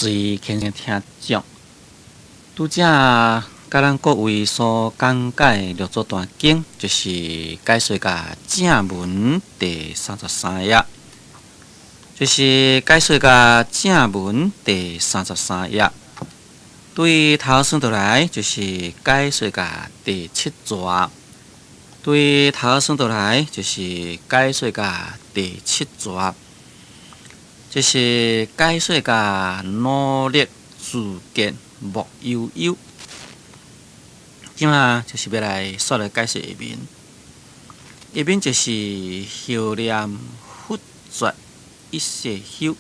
隨虔誠聽眾，拄才佮咱各位所講解六祖壇經，就是解說甲正文第三十三頁，就是解說甲正文第三十三頁。對頭先倒來，就是解說甲第七逝。對頭先倒來，就是解說甲第七逝。這是解說甲努力自見莫悠悠。這馬就是欲來煞來解說下面，下面就是後念忽絕一世休，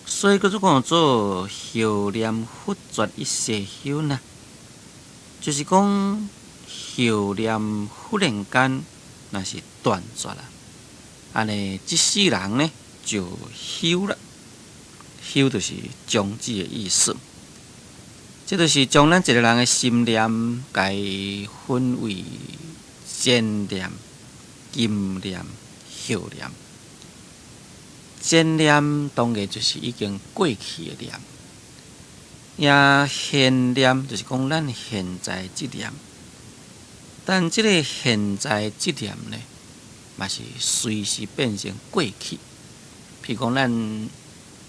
所以閣做講做後念忽絕一世休呢？就是講後念忽然間若是斷絕啦，按呢這世人呢？就休了，休就是終止的意思。這就是將咱一個人的心念，共伊分為前念、今念、後念。前念當然就是已經過去的念，也現念就是講咱現在這念。但這个現在這念呢，嘛是隨時變成過去。譬如講，咱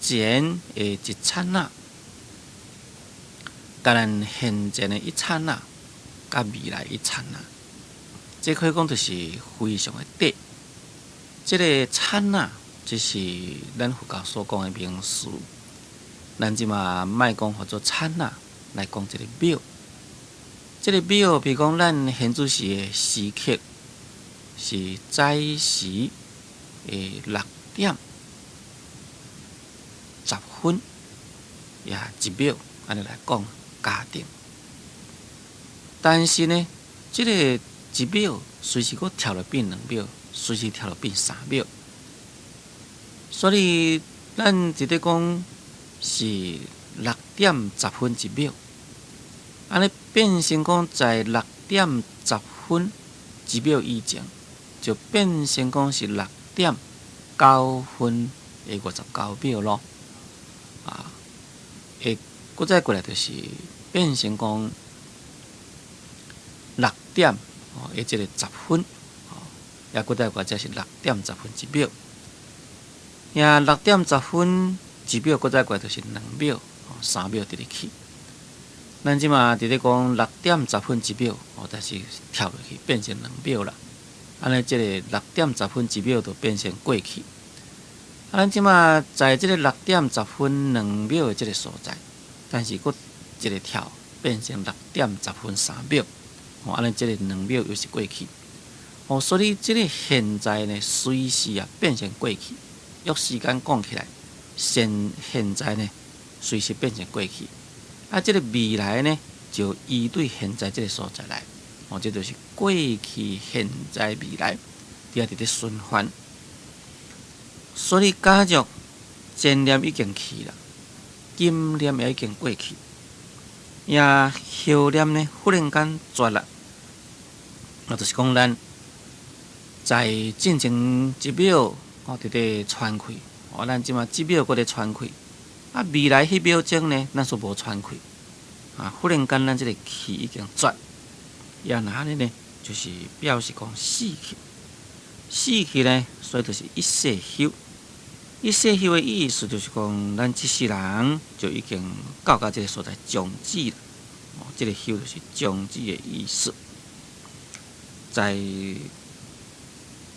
前的一剎那，佮咱現前的一剎那，佮未來一剎那，這可以講就是非常的短。這个剎那，這是咱佛教所講的名詞。咱這馬莫講號做剎那，來講這个秒。這个秒，譬如講咱現此時的時刻，是早時的6點10分，也1秒，按呢來講加定。但是呢，這个一秒隨時閣跳落變2秒，隨時跳落變3秒。所以咱佇咧講是六點十分一秒，按呢變成講在六點十分一秒以前，就變成講是6點9分的59秒囉。啊，會閣再過來就是變成講六點哦，的這个十分，哦，也閣再過來才是六點十分一秒。也六點十分一秒，閣再過來就是2秒、3秒佇咧去。咱這馬佇咧講六點十分一秒，哦，但是跳落去變成兩秒啦。按呢，這个六點十分一秒就變成過去。啊，咱這馬在這个六點十分兩秒的這个所在，但是閣一个跳變成六點十分三秒，哦，按呢這个兩秒又是過去。哦，所以這个現在呢，隨時啊變成過去。約時間講起來，現在呢，隨時變成過去。啊，這个未來呢，就依對現在這个所在來。哦，這就是過去、現在、未來，佇遐佇咧循環。所以，假如前念已經去啦，今念也已經過去，也後念呢，忽然間絕啦，那就是講咱在進前一秒，哦，佇咧喘氣，哦，咱這馬這秒閣咧喘氣，啊，未來彼秒鐘呢，咱煞無喘氣，啊，忽然間咱這个氣已經絕，也若按呢呢，就是表示講死去，死去呢，所以就是一世休。一世休的意思就是講，咱這世人就已經到佮這个所在終止了。哦，這个休就是終止的意思。在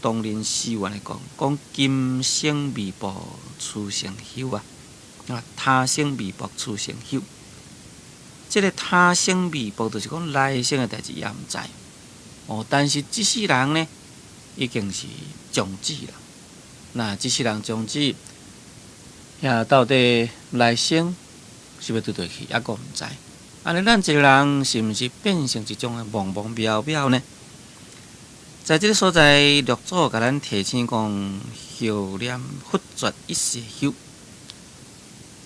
東林寺院來講，講今生未報此生休啊，啊，他生未報此生休。這个他生未報，就是講來生的代誌也毋知。哦，但是這世人呢，已經是終止了。那這世人終止，也到底來生是欲佗佗去，抑閣毋知。按呢，咱一个人是毋是變成一種的茫茫渺渺呢？在這个所在，六祖共咱提醒講：後念忽絕一世休。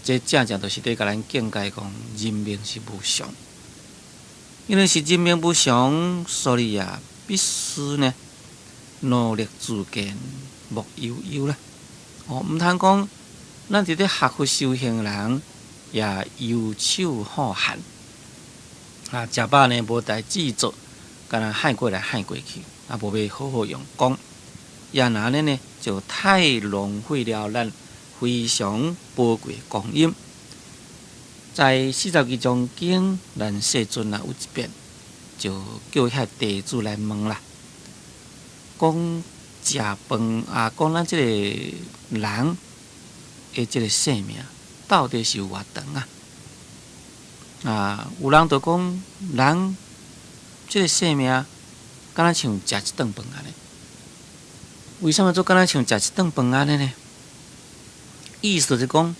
這正正就是佇共咱警戒講，人命是無常。因為是人命無常，所以啊，必須呢努力自見。莫悠悠啦，哦，毋通講咱佇咧學佛修行人也遊手好閒，啊，食飽呢無代誌做，敢若幌過來幌過去，啊，無欲好好用功，也若按呢呢，就太浪費了咱非常寶貴的光陰。在四十二章經，咱世尊啊有一遍就叫遐弟子來問啦，講食飯啊，講咱這個人的這個生命到底是有偌長啊？啊，有人就講人這個生命敢若像食一頓飯按呢？為啥物做敢若像食一頓飯按呢呢？意思就是講，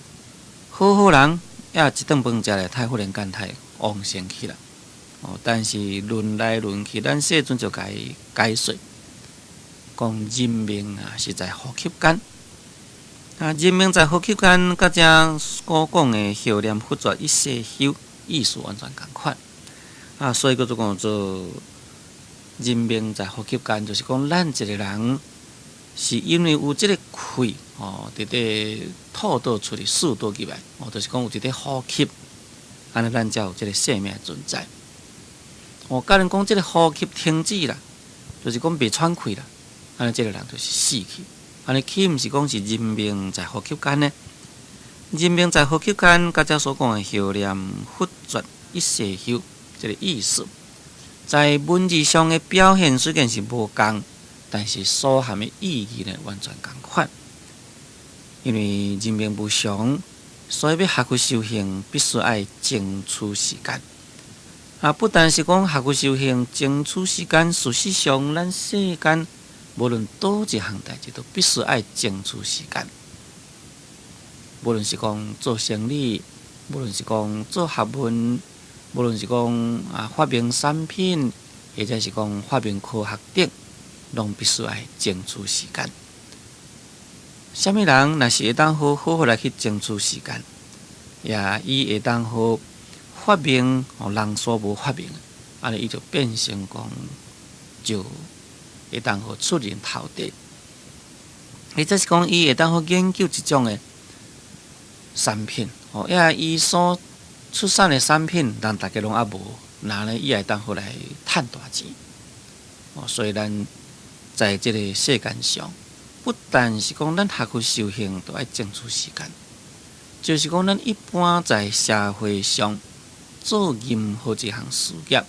好好人也一頓飯食咧，太忽然間太旺盛去啦。哦，但是論來論去，咱世尊就共伊解說，講人命啊是在呼吸間。啊，人命在呼吸間，佮遮所講的後念佛絕一世休，意思完全仝款。啊，所以閣做講做人命在呼吸間，就是講咱一個人是因為有這個氣哦，佇咧吐倒出去、輸倒入來，哦，就是講有佇咧呼吸，按呢咱才有這個生命存在。哦，假如講這個呼吸停止啦，就是講袂喘氣啦，按呢這個人就是死去。按呢豈毋是講是人命在呼吸間呢？人命在呼吸間，佮遮所講的後念佛絕一世休，這個意思，在文字上的表現雖然是無仝，但是所含的意義呢，完全仝款。因為人命無常，所以欲學佛修行，必須愛爭取時間。啊，不但是講學佛修行爭取時間，事實上，咱世間無論佗一項代誌，都必須愛爭取時間。無論是講做生意，無論是講做學問，無論是講啊發明產品，或者是講發明科學等，攏必須愛爭取時間。啥物人若是會當好好好來去爭取時間，也伊會當好發明哦人所無發明，按呢伊就變成講就會當好出人頭地，或者是講伊會當好研究一種的產品，哦，也伊所出產的產品，人逐家攏猶無，那呢伊會當好來趁大錢。哦，所以咱在這個世間上，不但是講咱學佛修行都愛爭取時間，就是講咱一般在社會上做任何一項事業，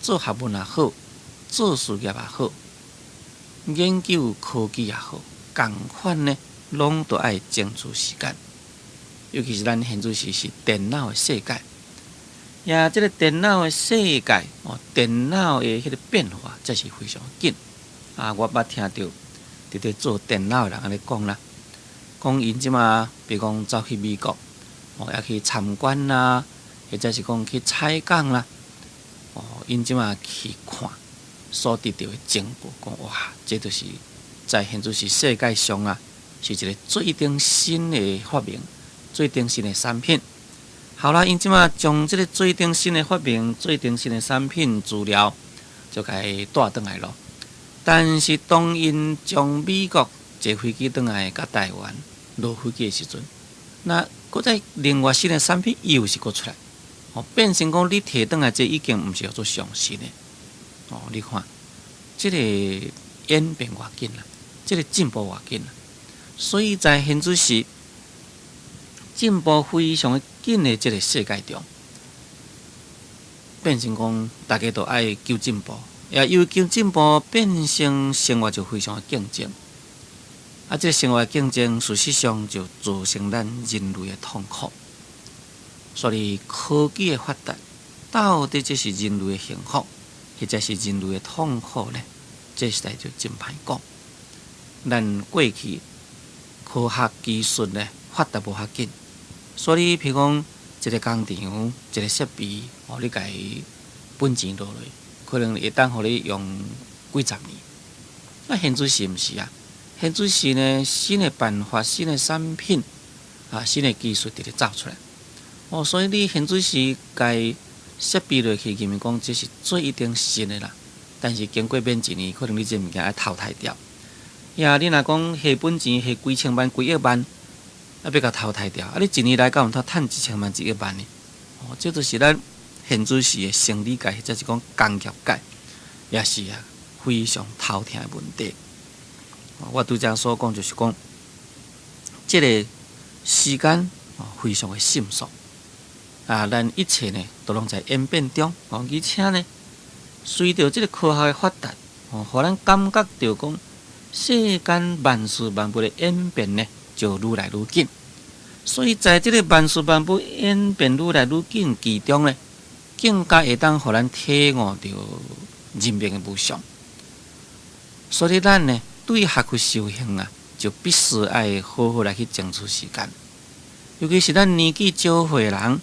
做學問也好，做事業也好，研究科技也好，仝款呢，攏都愛爭取時間。尤其是咱現在是電腦的世界，也這個電腦的世界哦，電腦的彼個變化才是非常緊。啊，我捌聽著佇咧做電腦的人按呢講啦，講𪜶這馬，比如講走去美國，哦，抑去參觀啦，或者是講去採訪啦，哦，𪜶這馬去看所得著的成果，講哇，這就是在現在是世界上啊，是一個最頂新的發明。最頂新的產品，好啦，𪜶這馬將這個最頂新的發明、最頂新的產品資料，就共伊帶轉來囉。但是當𪜶將美國坐飛機轉來佮台灣落飛機的時陣，那閣再另外新的產品又是閣出來，哦，變成講你提轉來這已經毋是叫做上新的，哦，你看，這個演變偌緊啦，這個進步偌緊啦，所以在現在是進步非常緊的這個世界中，變成講大家都愛求進步，也因為求進步，變成生活就非常的競爭。啊，這個生活競爭，事實上就造成咱人類的痛苦。所以科技的發達，到底這是人類的幸福，或者是人類的痛苦呢？這實在就真歹講。咱過去科學技術呢發達無遐緊。所以，譬如講，一個工廠、一個設備，哦，你共伊本錢落去，可能會當予你用幾十年。啊，現在是毋是啊？現在是呢，新的辦法、新的產品啊，新的技術佇咧走出來。哦，所以你現在是共設備落去，認為講這是最頂新的啦。但是經過免一年，可能你這物件愛淘汰掉。呀，你若講花本錢花幾千萬、幾億萬。欲共淘汰掉。啊，你一年來敢有通趁1000萬、1億萬呢？哦，這就是咱現主時的生理界，或者是講工業界，也是啊非常頭疼的問題。我拄才所講就是講，這个時間非常的迅速啊，咱一切呢都攏在演變中哦，而且呢，隨著這个科學的發達哦，予咱感覺著講世間萬事萬物的演變呢，就愈來愈緊。所以，在這个萬事萬物演變愈來愈緊其中呢，更加會當予咱體悟著人命的無常。所以，咱呢對學佛修行啊，就必須愛好好來去爭取時間。尤其是咱年紀少歲人，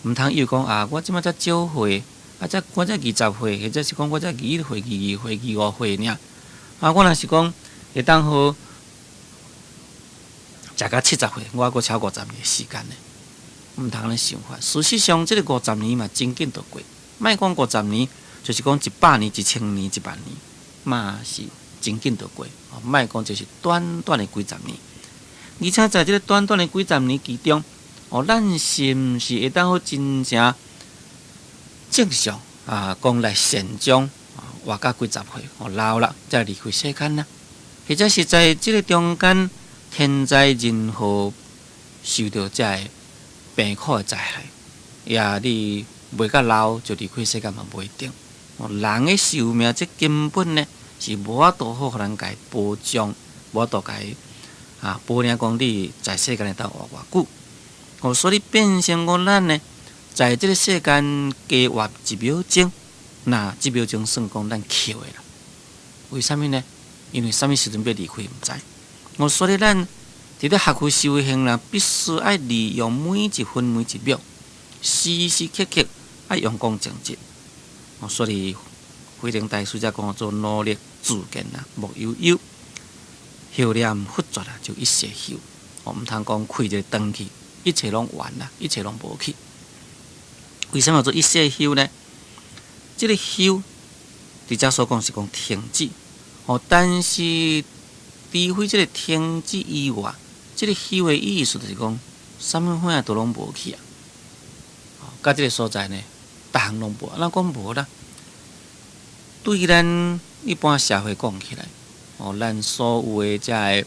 毋通以為講啊，我這擺才少歲，啊，才我才20歲，或者是講我才21歲、22歲、25歲爾。啊，我若是講會當好食到70歲，我閣超五十年的時間呢，毋通按呢想法。事實上，這个五十年嘛真緊就過。莫講五十年，就是講100年、1000年、1萬年，嘛是真緊就過。莫講就是短短的幾十年，而且在這个短短的幾十年其中，哦，咱是毋是會當好真正正常啊？講來善終，活到幾十歲，哦老啦，才離開世間啦？或者是在這个中間，天災人禍受著這个病苦的災害，也你袂甲老就離開世間嘛，無一定。哦，人的壽命這根本呢是無法度好予人共伊保障，無法度共伊啊保領講你在世間會當活偌久。哦，所以變成講咱呢，在這个世間加活一秒鐘，那這秒鐘算講咱抾的啦。為啥物呢？因為啥物時陣欲離開毋知。哦，所以咱佇咧學佛修行啦，必須愛利用每一分每一秒，時時刻刻愛用功精進。哦，所以慧能大師才講做努力自見啊，莫悠悠，後念佛絕啊，就一世休。哦，毋通講開一个斷去，一切攏完啦，一切攏無去。為啥物做一世休呢？這个休，佇遮所講是講停止。哦，但是除非這个停止以外，這个休的意思就是講，啥物款都攏無去啊。哦，佮這个所在呢，逐項攏無。咱講無啦，對咱一般社會講起來，哦，咱所有的這个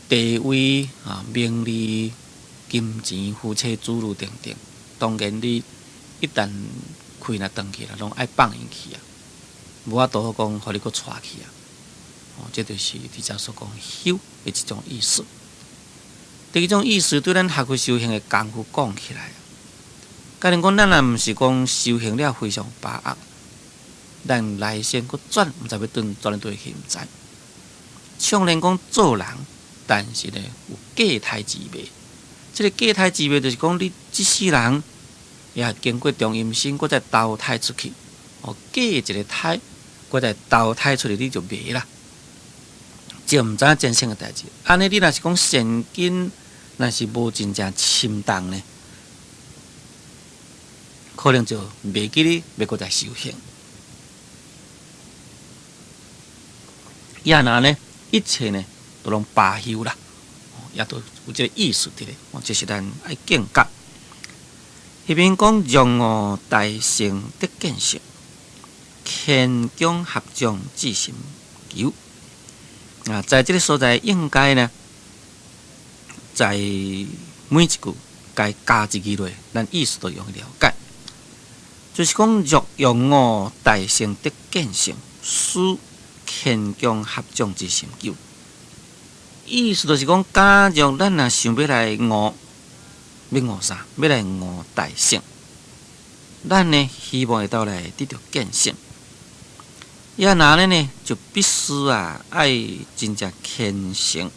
地位啊、名利、金錢、夫妻、子女等等，當然你一旦氣若斷去啦，攏愛放伊去啊，無法度好講，予你閣帶去啊。哦，這就是佇遮所講休的一種意思。第二種意思，對咱學佛修行的功夫講起來，假如講咱若毋是講修行了非常把握，咱來生閣轉，毋知欲轉轉佗去毋知。縱然講做人，但是呢有過胎之謎。這个過胎之謎就是講你這世人也經過中陰身，閣再投胎出去，哦，過一个胎，閣再投胎出去，你就袂啦。就毋知影前生的代誌。按呢，你若是講善根，若是無真正深重呢，可能就袂記得欲閣再修行。也若呢，一切呢都攏罷休啦，也都有這个意思佇咧。哦，這是咱愛警覺。彼邊講若悟大乘得見性，牽強合掌至心求。啊，在這个所在應該呢，在每一句該加一句落，咱意思都容易了解。就是講若用悟大乘得見性，使牽強合掌之心求。意思就是講，假如咱若想欲來悟，欲悟啥？欲來悟大乘，咱呢希望會當來得著見性。也若按呢，就必須啊，愛真正虔誠，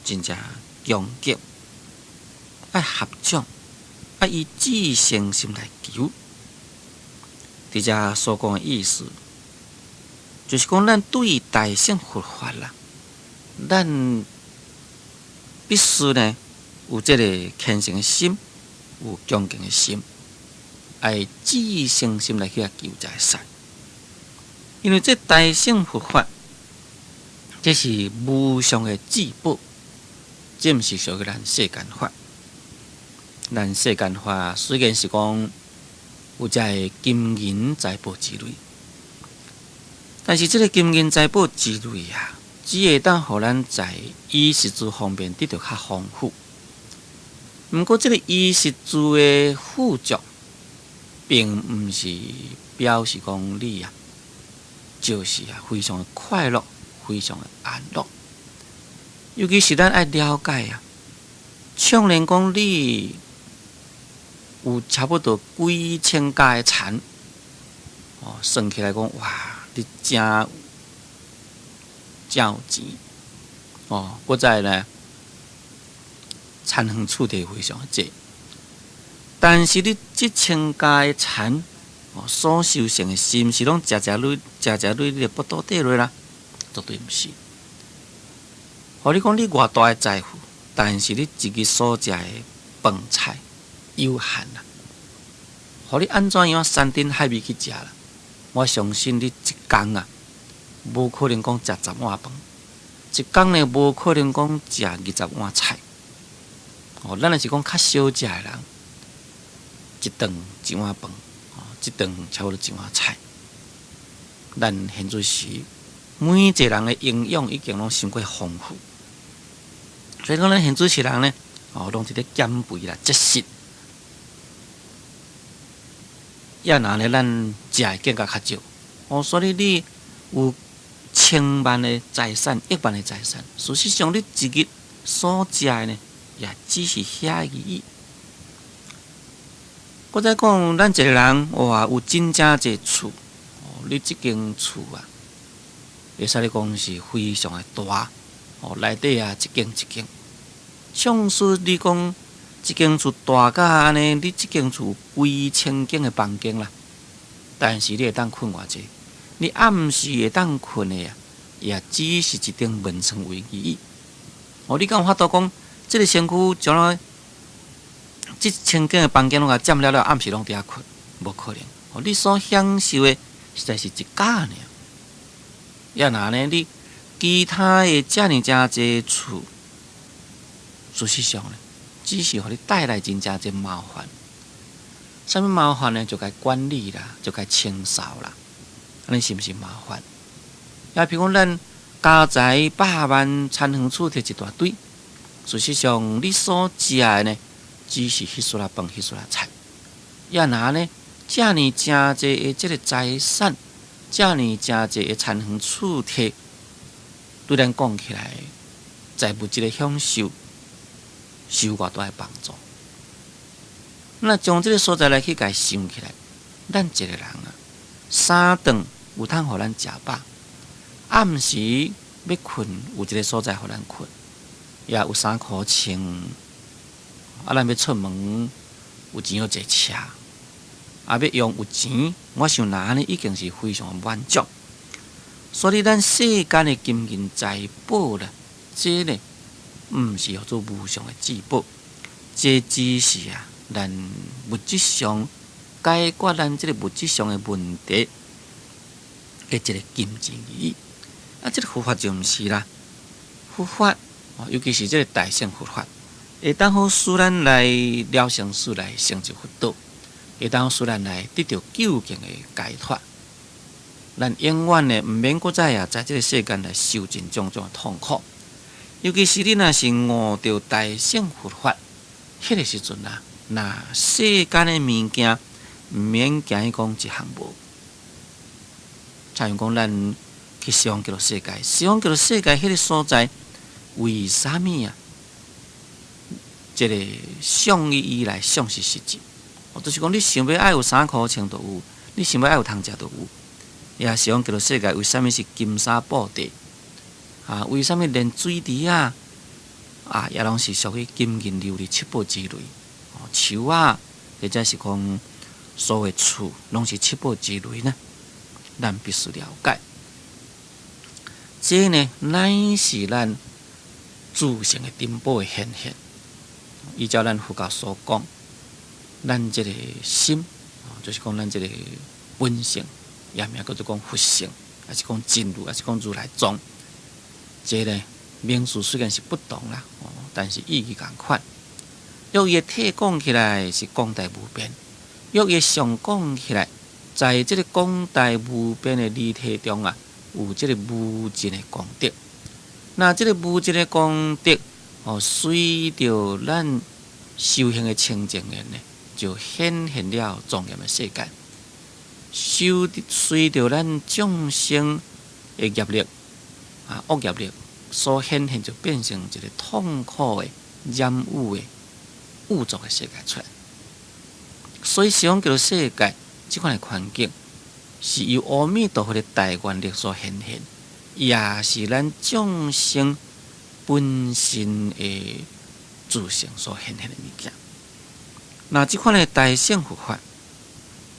真正恭敬，愛合掌，愛以至誠心來求。佇遮所講的意思，就是講咱對大乘佛法啦，咱必須呢有這个虔誠的心，有恭敬的心，愛至誠心來去遐求才會使。因為這大乘佛法，這是無上的至寶，這毋是屬於咱世間法。咱世間法雖然是講有遮个金銀財寶之類，但是這个金銀財寶之類啊，只會當予咱在衣食住方面得著較豐富。毋過，這个衣食住的富足，並毋是表示講你啊，就是啊非常的快樂，非常的安樂。尤其是咱愛了解啊，縱然講你有差不多幾千家的田，哦，算起來講，哇，你誠誠有錢，哦，閣再呢，田園厝地非常濟，但是你這千家的田，哦，所修成的，是毋是攏食食落食食落你的腹肚底落啦？絕對毋是。予你講你偌大的財富，但是你一日所食的飯菜有限啦。予你按怎樣山珍海味去食啦？我相信你一工啊，無可能講食10碗飯，一工呢無可能講食20碗菜。哦，咱若是講較少食的人，一頓一碗飯，哦，一頓差不多一碗菜。咱現在時每一個人的營養已經攏傷過豐富，所以講咱現在時人呢，哦，攏佇咧減肥啦、節食。也若呢，咱食的更加較少。哦，所以你有千萬的財產、億萬的財產，事實上你一日所食的呢，也只是遐而已。閣再講，咱一个人哇，有真正濟厝，哦，你這間厝啊，會使你講是非常的大，哦，內底啊一間一間。縱使你講這間厝大甲按呢，你這間厝有幾千間的房間啦，但是你會當睏偌濟？你暗時會當睏的啊，也只是一頂門床位而已。哦，你敢有法度講，這个身軀將來這千間的房間攏共佔了了，暗時攏佇遐睏，無可能。哦，你所享受的實在是一角爾。也若呢，你其他的遮爾誠濟厝，事實上呢，只是予你帶來真正濟麻煩。啥物麻煩呢？就該管理啦，就該清掃啦，按呢是毋是麻煩？也譬如講，咱家財百萬田園厝地一大堆，事實上你所食的呢，只是彼撮仔飯、彼撮仔菜。也若呢，遮爾誠濟的這个財產，遮爾誠濟的田園厝地，對咱講起來，在物質的享受，是有偌大的幫助。那將這个所在來去共想起來，咱一个人啊，三頓有通予咱食飽，暗時欲睏有一个所在予咱睏，也有衫褲穿，啊，咱欲出門有錢好坐車，啊，欲用有錢，我想若按呢已經是非常滿足。所以咱世間的金銀財寶啦，這呢，毋是號做無上的至寶，這只是啊，咱物質上解決咱這个物質上的問題的一个金錢而已。啊，這个佛法就毋是啦。佛法，尤其是這个大乘佛法，會當予使咱來了生死，來成就佛道，會當使咱來得著究竟的解脫。咱永遠呢，毋免閣再啊，在這个世間來受盡種種的痛苦。尤其是你若是悟著大乘佛法，彼个時陣啊，那世間的物件毋免驚伊講一項無。親像講咱去西方極樂世界，西方極樂世界彼个所在，為啥物啊？這个相以以來相是實際，就是講你想欲愛有衫褲穿就有，你想欲愛有通食就有。也西方極樂世界為啥物是金沙布地？啊，為啥物連水池仔啊，也攏是屬於金銀琉璃七寶之類？哦，樹仔或者是講所謂厝，攏是七寶之類呢？咱必須了解，這呢乃是咱自性的珍寶的顯現。依照咱佛教所講，咱這个心，就是講咱這个本性，也名叫做講佛性，抑是講真如，抑是講如來藏。這个名詞雖然是不同啦，哦，但是意義仝款。若伊的體講起來是廣大無邊，若伊的相講起來，在這個廣大無邊的離體中啊，有這個無盡的功德。那這個無盡的功德，哦，隨著咱修行的清淨緣呢，就顯現了莊嚴的世界。修隨著咱眾生的業力啊，惡業力所顯現，就變成一個痛苦的染污的五濁的世界出來。所以，西方極樂世界這款的環境，是由阿彌陀佛的大願力所顯現，也是咱眾生本身的自性所顯現的物件。那這款的大乘佛法，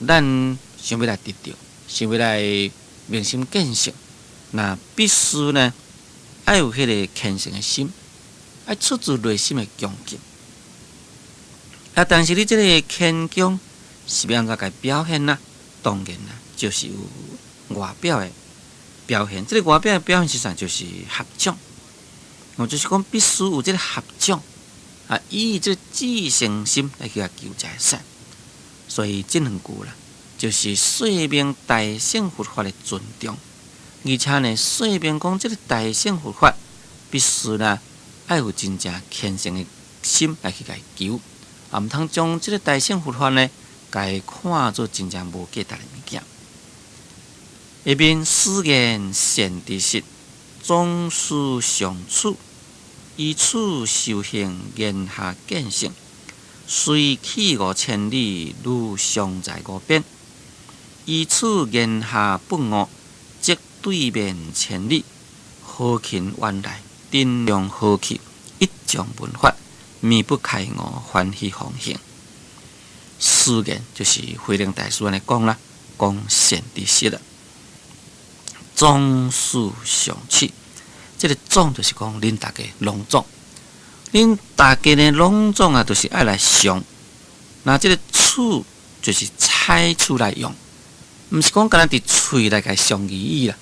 咱想欲來得著，想欲來明心見性，那必須呢，愛有彼个虔誠的心，愛出自內心的恭敬。啊，但是你這个虔恭是欲按怎共表現呢？當然啦，就是有外表的表現。這个外表的表現，實際上就是合掌。哦，就是講必須有這个合掌啊，以這个至誠心來去共求才會使。所以這兩句啦，就是說明大乘佛法的尊重，而且呢，說明講這个大乘佛法必須呢，愛有真正虔誠的心來去共求，啊，毋通將這个大乘佛法呢，共看做真正無價值的物件。下面師言善知識，總須常取，依此修行，言下見性，雖去五千里，如常在我邊。依此言下頓悟，則對面千里，何勤遠來，頂量何去，一將聞法，靡不開悟，歡喜奉行。師言就是慧能大師按呢講啦，講善知識啦。總須常取，這个總就是講恁大家攏總，恁大家呢攏總啊，就是愛來常。那這个取就是採取來用。毋是講干焦佇喙來共誦而已啦，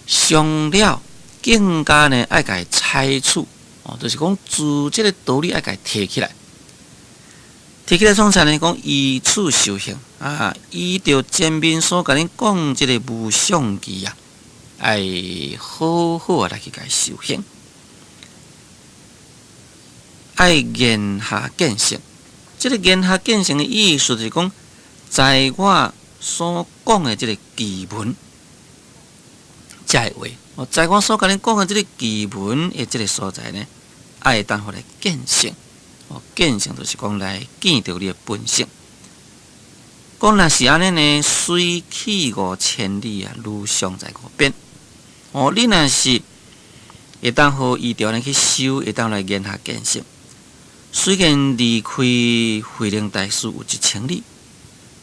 誦了更加呢愛共採取哦，就是講自這个道理愛共提起來，提起來創啥呢？講依此修行啊，依著前面所共恁講這个無上義啊，愛好好啊來去共修行，愛言下見性。這个言下見性的意思就是講，在我所講的這个偈文，這个話，哦，在我所共恁講的這个偈文的這个所在呢，愛會當予來見性，哦，見性就是講來見著你的本性。講若是按呢呢，雖去五千里啊，如常在我邊。哦，你若是會當予依著按呢去修，會當來言下見性。雖然離開慧能大師有一千里，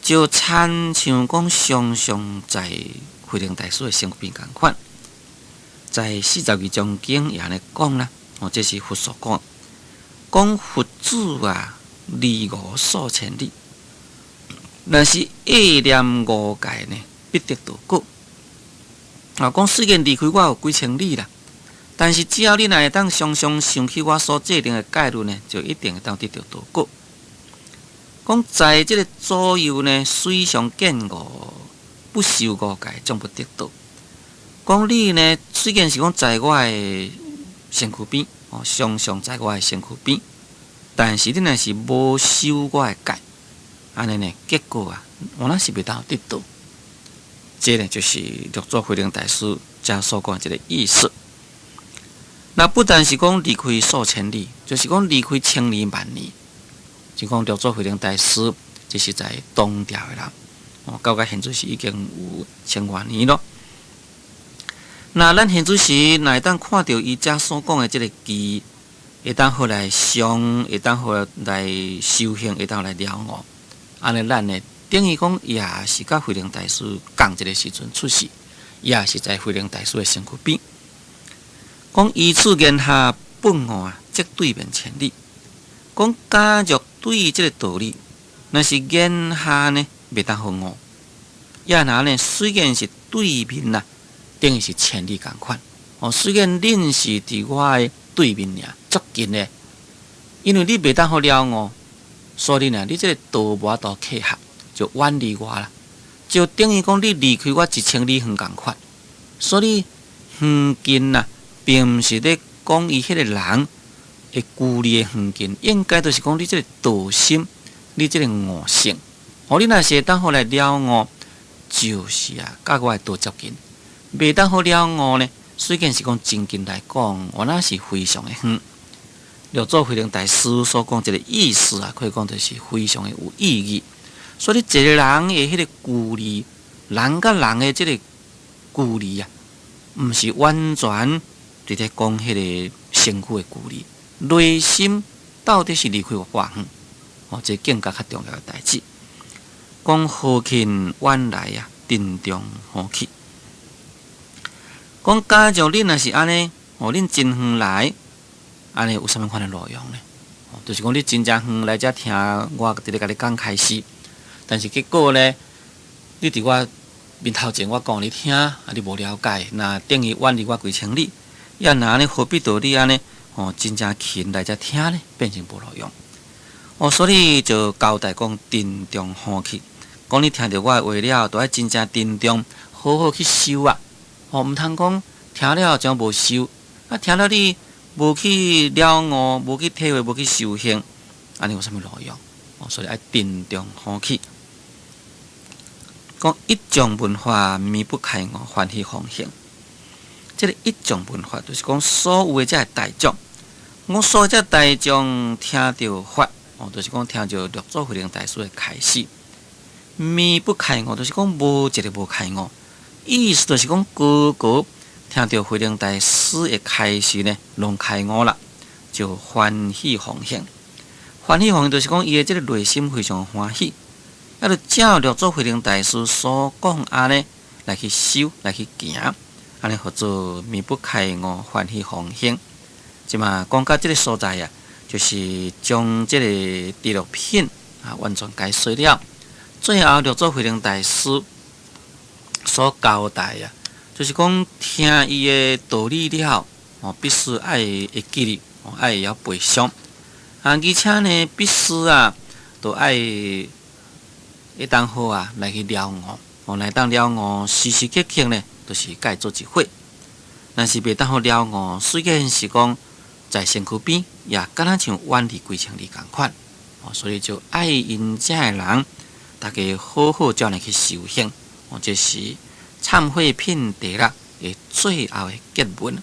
就親像講常常在慧能大師的身邊仝款，在四十二章經也按呢講啦。哦，這是佛所講，講佛子啊，離吾數千里，若是憶念五戒呢，必得道果。啊，講雖然離開我有幾千里啦，但是只要你若會當常常想起我所制定的戒律呢，就一定會當得著道果。講在這个左右呢，雖常見我不修五戒，終不得道。講你呢，雖然是講在我的身軀邊，哦，常常在我的身軀邊，但是你若是無修我的戒，按呢呢，結果啊，我若是袂當得道。這呢，就是六祖慧能大師遮所講的這个意思。那不但是講離開數千里，就是講離開千年萬年。就講六祖慧能大師，這是在唐朝的人，哦，到現在是已經有千外年囉。那咱現在時，若會當看著伊遮所講的這个偈，會當予來誦，會當予來修行，會當來了悟。按呢，咱呢，等於講也是佮慧能大師仝一个時陣出世，也是在慧能大師的身軀邊。講依此言下頓悟啊，則對面千里。講假若對這个道理，若是言下呢，袂當予悟，也若呢，雖然是對面啦，等於是千里仝款。哦，雖然恁是佇我的對面爾，足近的，因為你袂當好了悟，所以呢，你這个道無法度契合，就遠離我啦。就等於講你離開我一千里遠仝款。所以遠近啊，並毋是咧講伊彼个人的距離的遠近，應該就是講你這个道心，你這个悟性。哦，你若是會當好來了悟，就是啊，佮我的道接近。袂當好了悟呢，雖然是講真近來講，我那是非常的遠。六祖慧能大師所講這个意思啊，可以講就是非常的有意義。所以一個人的彼个距離，人佮人的這个距離啊，毋是完全佇咧講彼个身軀的距離，內心到底是離開偌遠？哦，這更加較重要的代誌。講何勤遠來啊，鄭重歡喜。講假如恁若是按呢，哦，恁真遠來，按呢有啥物款的路用呢？哦，就是講你真正遠來遮聽我佇咧共你講開示，但是結果呢，你佇我面頭前我講你聽，啊，你無了解，那等於遠離我幾千里，抑若按呢何必著你按呢？哦，真正勤來遮聽呢，變成無路用。哦，所以就交代講鄭重歡喜，講你聽著我的話了，著愛真正鄭重，好好去修啊！哦，毋通講聽了就無修，啊，聽了你無去了悟，無去體會，無去修行，按呢有啥物路用？哦，所以愛鄭重歡喜。講一眾聞法，靡不開悟，歡喜奉行。這个一眾聞法，就是講所有的這个大眾，我所有這大眾聽著法，哦，就是講聽著六祖慧能大師的開示，靡不開悟，就是講無一个無開悟。意思就是講，個個聽著慧能大師的開示呢，攏開悟啦，就歡喜奉行。歡喜奉行就是講，伊的這个內心非常歡喜，啊，就照六祖慧能大師所講按呢來去修，來去行，按呢號做靡不開悟，歡喜奉行。這馬講到這个所在啊，就是將這个第六品啊完全解說了。最後六祖慧能大師所交代啊，就是講聽伊的道理了，哦，必須愛會記得，哦，愛會曉背誦。啊，而且呢，必須啊，都愛會當好啊，來去了悟。哦，來當了悟，時時刻刻呢，都是共伊做一伙。若是袂當好了悟，雖然是講在身軀邊，也敢若像遠離幾千里仝款。哦，所以就愛𪜶遮的人，大家好好照來去修行。哦，這是懺悔品第六的最後的結文。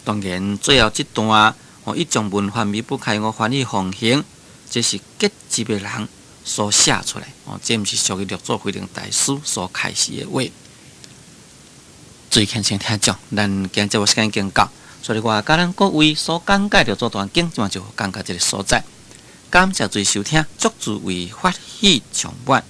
當然，最後這段哦，一眾聞法靡不開悟，歡喜奉行，這是結集的人所寫出來。哦，這毋是屬於六祖慧能大師所開示的話。最虔誠聽眾，咱今節目時間已經到，所以我共咱各位所講解六祖壇經，這馬就講到這个所在。感謝諸位收聽，祝諸位法喜充滿。